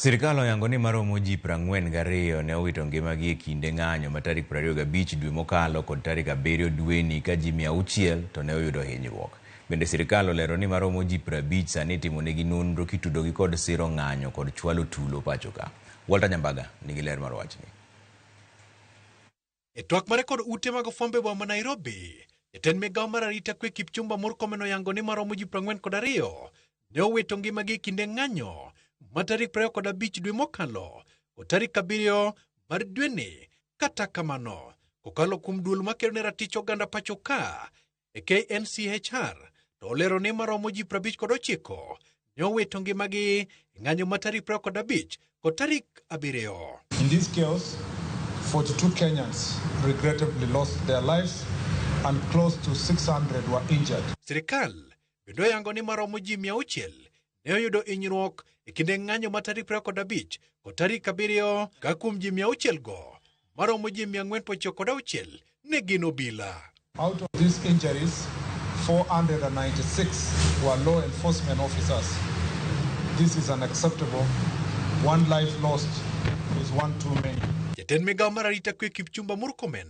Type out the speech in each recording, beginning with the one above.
Sirkal oyango ni maromo ji 42 ne owito ngimagi e kinde ng'anyo ma tarik 25 dwe mokalo kod tarik 7 dweni ka ji 600 to ne oyudo hinyruok. Bende sirkal olero ni maromo ji 50 sani itimonegi nonro kitudogi kod siro ng'anyo kod chwalo tulo pacho ka. Walter Nyambaga nigi ler mar wachni. E twak mare kod ute mag fwambo e boma ma Nairobi, jatend migawo mar arita kwe Kipchumba Murkomen oyango ni maromo ji 42 ne owito ngimagi e kinde ng'anyo ma tarik 25 dwe mokalo kod tarik 7 mar dweni. Kata kamano, kokalo kuom duol makedo ne ratich oganda pacho ka e KNCHR to olero ni maromo ji 59 ne owito ngimagi e ng'anyo ma tarik 25 kod tarik 7. In this chaos, 42 Kenyans regrettably lost their lives and close to 600 were injured. Sirkal bende oyango ni maromo ji 600 ne oyudo hinyruok e kinde ng'anyo ma tarik 25 kod tarik 7 ka kuom ji 600 go maromo ji 496 ne gin obila. Out of these injuries, 496 were law enforcement officers. This is unacceptable. One life lost is one too many. Jatend migawo mar arita kwe Kipchumba Murkomen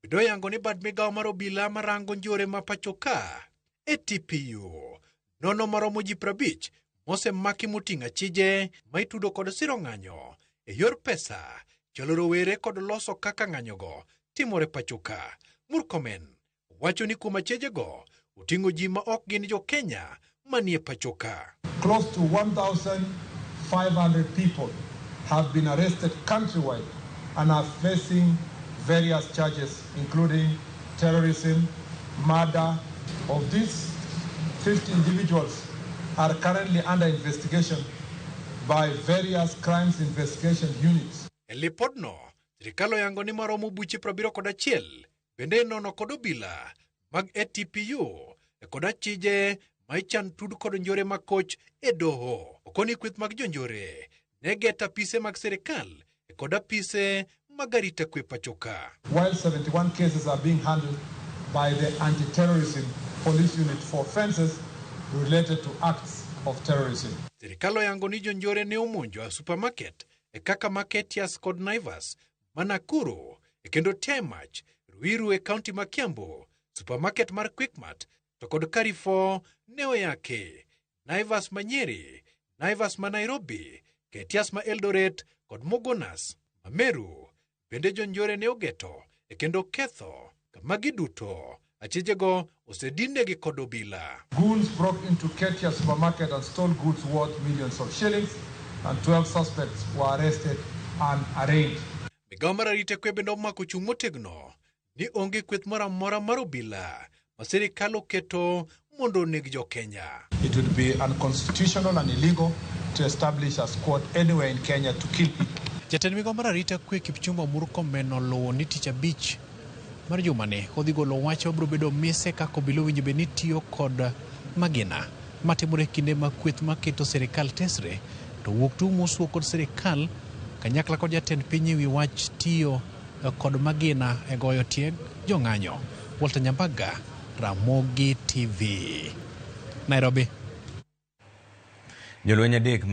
bende oyango ni bad migawo mar obila marango njore ma pacho ka ATPU nono maromo ji 50 mosemaki moting'o achije ma itudo kod siro ng'anyo e yor pesa, chwalo rowere kod loso kaka ng'anyogo timore pacho ka. Murkomen wacho ni kuom achijego oting'o ji ma ok gin jo Kenya manie pacho ka. Close to 1,500 people have been arrested countrywide and are facing various charges, including terrorism, murder. Of these, 50 individuals are currently under investigation by various crimes investigation units. E lipodno, sirkal oyango ni maromo buche 71 bende inono kod obila mag ATPU e kod achije ma ichan tud kod njore makoch e doho. Okoni kweth mag jonjore ne geto apise mag sirkal e kod apise mag arita kwe pacho ka. While 71 cases are being handled by the anti-terrorism police unit for offenses related to acts of terrorism. Sirkal oyango ni jonjore ne omonjo a supermarket e kaka ma Ketias kod Naivas ma Nakuru e kendo Temach, Ruiru e kaunti ma Kiambu, supermarket mar Quickmart to kod Carrefour ne oyaki, Naivas ma Nyeri, Naivas ma Nairobi, Ketias ma Eldoret kod Mogonas ma Meru. Bende jonjore ne ogeto e kendo ketho kama giduto achijego osedinegi kod obila. Goons broke into Ketia supermarket and stole goods worth millions of shillings, and 12 suspects were arrested and arraigned. Migawo mar arita kwe bende omako chung' motegno ni onge kweth moro amora mar obila ma sirkal oketo mondo oneg jo-Kenya. It would be unconstitutional and illegal to establish a squad anywhere in Kenya to kill people. Jatend migawo mar arita kwe Kipchumba Murkomen oluwo ni tich abich mar jumani odhi golo wach mabiro bedo mise kaka obila owinjo bed ni tiyo kod magina matimore e kinde ma kweth maketo sirkal tesre to wuok tung' mosuo kod sirkal kanyakla kod jatend piny ewi wach tiyo kod magina e goyo tieg jong'anyo. Walter Nyambaga, Ramogi TV, Nairobi. Jolweny adek.